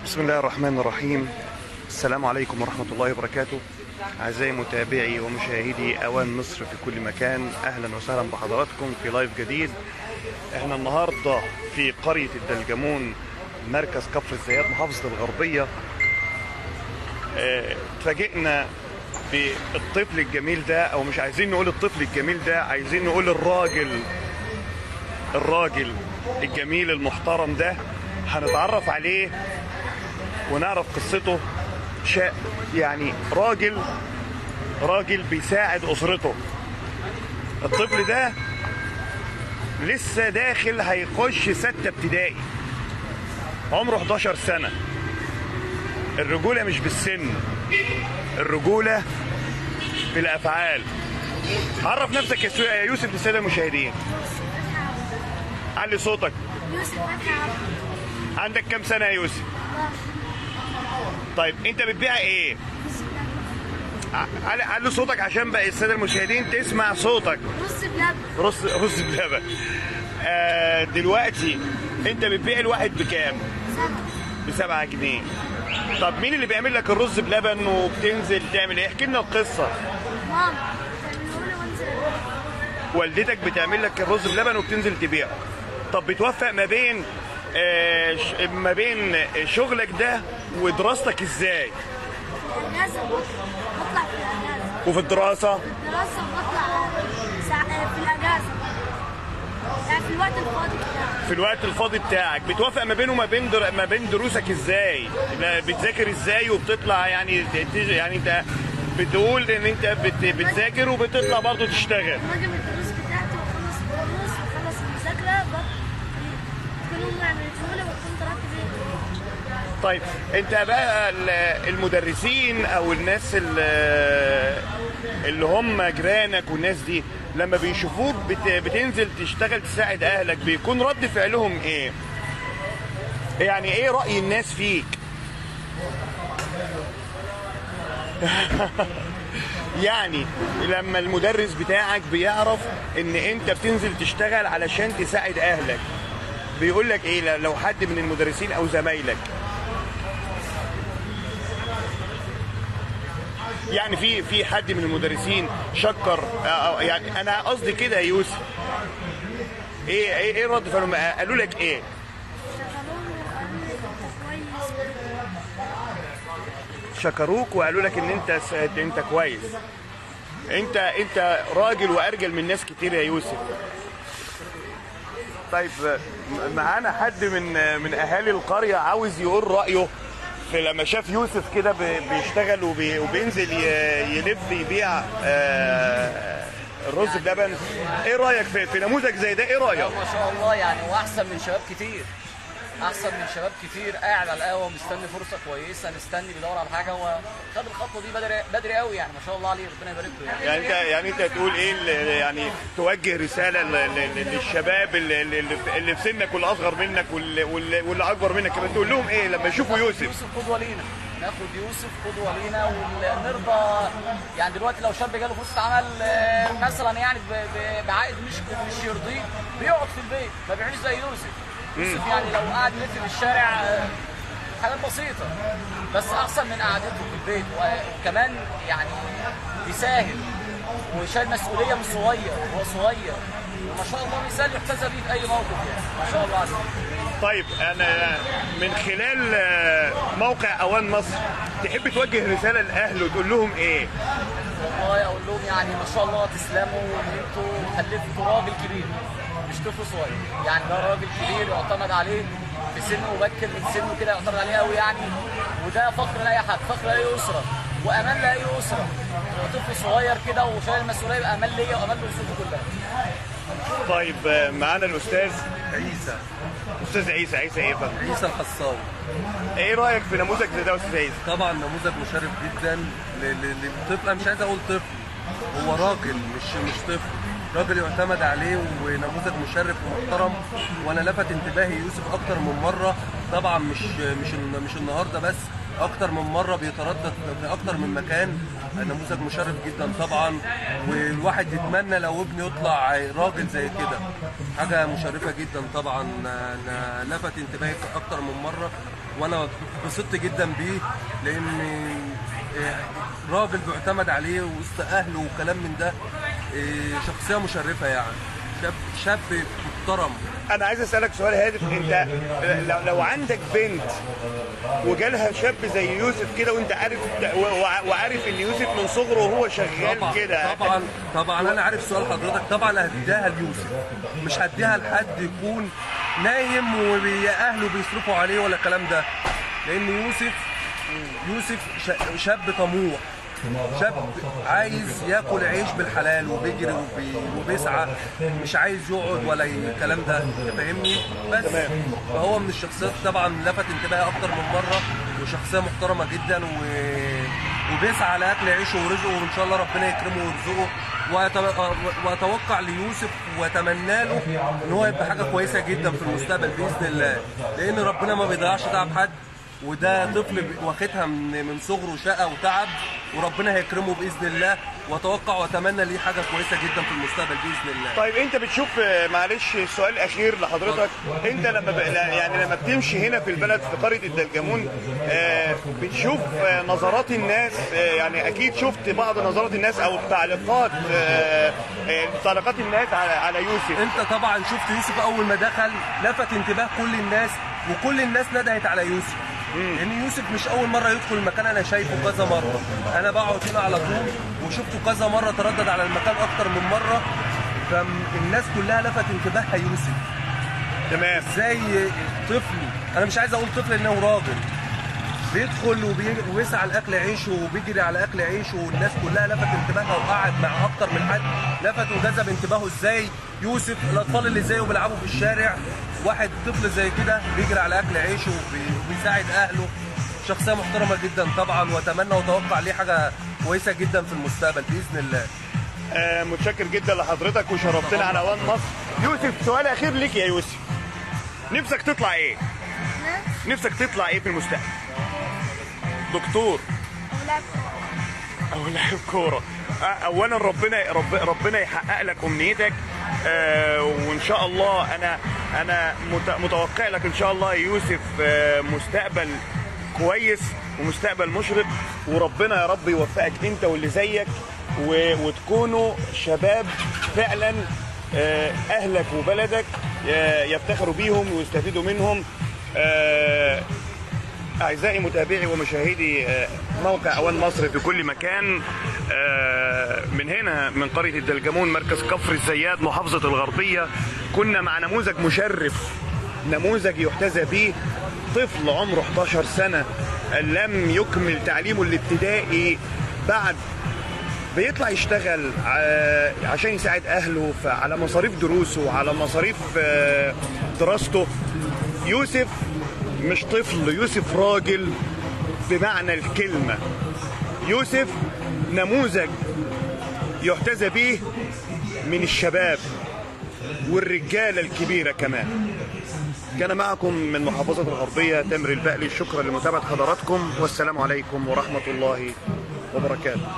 بسم الله الرحمن الرحيم. السلام عليكم ورحمة الله وبركاته. أعزائي متابعي ومشاهدي أوان مصر في كل مكان، أهلا وسهلا بحضراتكم في live جديد. احنا النهاردة في قرية الدلجمون، مركز كفر الزيات، محافظة الغربية. اتفاجئنا بالطفل الجميل ده، أو مش عايزين نقول الطفل الجميل ده، عايزين نقول الراجل الجميل المحترم ده. هنتعرف عليه ونعرف قصته. يعني راجل بيساعد أسرته. الطفل ده لسه داخل، هيخش 6 ابتدائي، عمره 11 سنة. الرجولة مش بالسن، الرجولة بالأفعال. عرف نفسك يا يوسف للسادة المشاهدين. علي صوتك. يوسف فتحي عبد. عندك كام سنة يا يوسف؟ طيب انت بتبيع ايه؟ علي صوتك عشان بقى السادة المشاهدين تسمع صوتك. رز بلبن. رز بلبن. دلوقتي انت بتبيع الواحد بكام؟ 7. ب7 جنيه. طب مين اللي بيعمل لك الرز بلبن وبتنزل تعمل ايه؟ احكي لنا القصة. ماما بتعمله لي وانزل. والدتك بتعمل لك الرز بلبن وبتنزل تبيعه. طب بتوفق ما بين ما بين شغلك ده ودراستك ازاي؟ في الاجازة بطلع في الاجازة. وفي الدراسة؟ في الدراسة بطلع في الاجازة، يعني في الوقت الفاضي بتاعك. في الوقت الفاضي بتاعك بتوافق ما بينه وما بين ما بين دروسك ازاي؟ بتذاكر ازاي وبتطلع؟ يعني يعني انت بتقول ان انت بتذاكر وبتطلع برضه تشتغل. باجي من الدروس بتاعتي واخلص الدروس واخلص المذاكرة، تكون امي عملته لي واكون طلعت بيه. طيب انت بقى المدرسين او الناس اللي هم جيرانك والناس دي لما بيشوفوك بتنزل تشتغل تساعد اهلك، بيكون رد فعلهم ايه؟ يعني ايه رأي الناس فيك؟ يعني لما المدرس بتاعك بيعرف ان انت بتنزل تشتغل علشان تساعد اهلك، بيقول لك ايه لو حد من المدرسين او زمايلك؟ يعني في حد من المدرسين شكر؟ يعني انا قصدي كده يا يوسف، ايه ايه ايه رد فعلهم؟ قالوا لك ايه؟ شكروك وقالوا لك ان انت كويس. انت راجل وارجل من ناس كتير يا يوسف. طيب معانا حد من اهالي القرية عاوز يقول رايه في لما شاف يوسف كده بيشتغل وبينزل يلف يبيع الرز بلبن، ايه رايك في نموذج زي ده؟ ايه رايك؟ ما شاء الله، يعني هو احسن من شباب كتير، احسن من شباب كتير قاعد على القهوة مستني فرصة كويسة، مستني بيدور على حاجة. هو خد الخطوة دي بدري بدري قوي، يعني ما شاء الله عليه، ربنا يبارك له. يعني انت تقول ايه؟ يعني توجه رسالة للشباب اللي في سنك واللي اصغر منك واللي اكبر منك كمان، تقول لهم ايه لما يشوفوا يوسف؟ يوسف قدوة لينا، ناخد يوسف قدوة لينا ونرضى. يعني دلوقتي لو شاب جاله فرصة عمل مثلا يعني بعائد مش يرضيه، بيقعد في البيت، ما بيعيش زي يوسف. يوسف يعني لو قعد يلف في الشارع حاجات بسيطة، بس أحسن من قعدته في البيت. وكمان يعني بيساهم وشايل مسؤولية من صغير، وهو صغير، وما شاء الله مثال يحتذى بيه في أي موقف، يعني ما شاء الله عليه. طيب أنا من خلال موقع أوان مصر تحب توجه رسالة للأهل وتقول لهم إيه؟ والله أقول لهم يعني ما شاء الله تسلموا، وإن أنتوا خلفتوا راجل كبير مش طفل صغير، يعني ده راجل كبير يعتمد عليه في سن مبكر من سنة كده، يعتمد عليه قوي يعني. وده فخر لاي حد، فخر لاي اسره، وامان لاي اسره. طفل صغير كده وشايل المسؤولية يبقى امان ليا وامان لاسرته كلها. طيب معانا الاستاذ عيسى. استاذ عيسى، عيسى ايه بقى؟ عيسى الحصاوي. ايه رايك في نموذج زي ده يا استاذ عيسى؟ طبعا نموذج مشرف جدا للطفل. انا مش عايز اقول طفل، هو راجل مش طفل، راجل يعتمد عليه ونموذج مشرف ومحترم. وانا لفت انتباهي يوسف اكتر من مرة، طبعا مش النهارده بس، اكتر من مرة بيتردد في اكتر من مكان. نموذج مشرف جدا طبعا، والواحد يتمنى لو ابنه يطلع راجل زي كده، حاجة مشرفة جدا طبعا. أنا لفت انتباهي اكتر من مرة، وانا اتبسطت جدا بيه، لان راجل بيعتمد عليه وسط اهله وكلام من ده، شخصية مشرفة يعني، شاب محترم. انا عايز اسالك سؤال هادف، انت لو عندك بنت وجالها شاب زي يوسف كده، وانت عارف وعارف ان يوسف من صغره وهو شغال كده. طبعا طبعا انا عارف سؤال حضرتك، طبعا هديها ليوسف، مش هديها لحد يكون نايم واهله بيصرفوا عليه ولا الكلام ده، لان يوسف شاب طموح، شاب عايز ياكل عيش بالحلال وبيجري وبيسعى، مش عايز يقعد ولا الكلام ده، فاهمني؟ بس فهو من الشخصيات طبعا لفت انتباهي اكتر من مرة، وشخصية محترمه جدا وبيسعى على اكل عيشه ورزقه، وان شاء الله ربنا يكرمه ويرزقه. واتوقع ليوسف واتمنى له ان هو يبقى حاجة كويسة جدا في المستقبل باذن الله، لان ربنا ما بيضيعش تعب حد، وده طفل واخدها من صغره شقه وتعب، وربنا هيكرمه باذن الله، واتوقع واتمنى ليه حاجة كويسة جدا في المستقبل باذن الله. طيب انت بتشوف، معلش السؤال الاخير لحضرتك، انت لما يعني لما بتمشي هنا في البلد في قرية الدلجمون، بتشوف نظرات الناس، يعني اكيد شفت بعض نظرات الناس او التعليقات، تعليقات الناس على يوسف. انت طبعا شفت يوسف اول ما دخل لفت انتباه كل الناس، وكل الناس ندهت على يوسف، لان يوسف مش اول مرة يدخل المكان، انا شايفه كذا مرة، انا بقعد هنا على طول وشفته كذا مرة، تردد على المكان اكتر من مرة، فالناس كلها لفت انتباهها يوسف. تمام. ازاي طفل، انا مش عايز اقول طفل انه راجل، بيدخل وبيسعى لاكل عيشه وبيجري على اكل عيشه، والناس كلها لفت انتباهها، وقعد مع اكتر من حد لفت وجذب انتباهه. ازاي يوسف، الاطفال اللي زيه بيلعبوا في الشارع، واحد طفل زي كده بيجري على اكل عيشه وبيساعد اهله، شخصية محترمه جدا طبعا، واتمنى واتوقع ليه حاجة كويسة جدا في المستقبل باذن الله. متشكر جدا لحضرتك وشرفتنا على أوان مصر. يوسف، سؤال اخير ليك يا يوسف، نفسك تطلع ايه؟ نفسك تطلع ايه في المستقبل؟ دكتور او لاعب كورة. اولا ربنا يحقق لك امنيتك، وان شاء الله انا متوقع لك ان شاء الله يا يوسف مستقبل كويس ومستقبل مشرق، وربنا يا رب يوفقك انت واللي زيك، وتكونوا شباب فعلا اهلك وبلدك يفتخروا بيهم ويستفيدوا منهم. أعزائي متابعي ومشاهدي موقع أوان مصر في كل مكان، من هنا من قرية الدلجمون مركز كفر الزيات محافظة الغربية، كنا مع نموذج مشرف، نموذج يحتذى به، طفل عمره 11 سنة لم يكمل تعليمه الابتدائي بعد، بيطلع يشتغل عشان يساعد أهله على مصاريف دروسه وعلى مصاريف دراسته. يوسف مش طفل، يوسف راجل بمعنى الكلمة. يوسف نموذج يحتذى به من الشباب والرجالة الكبيرة كمان. كان معكم من محافظة الغربية تامر البقلي، شكرا لمتابعة حضراتكم، والسلام عليكم ورحمة الله وبركاته.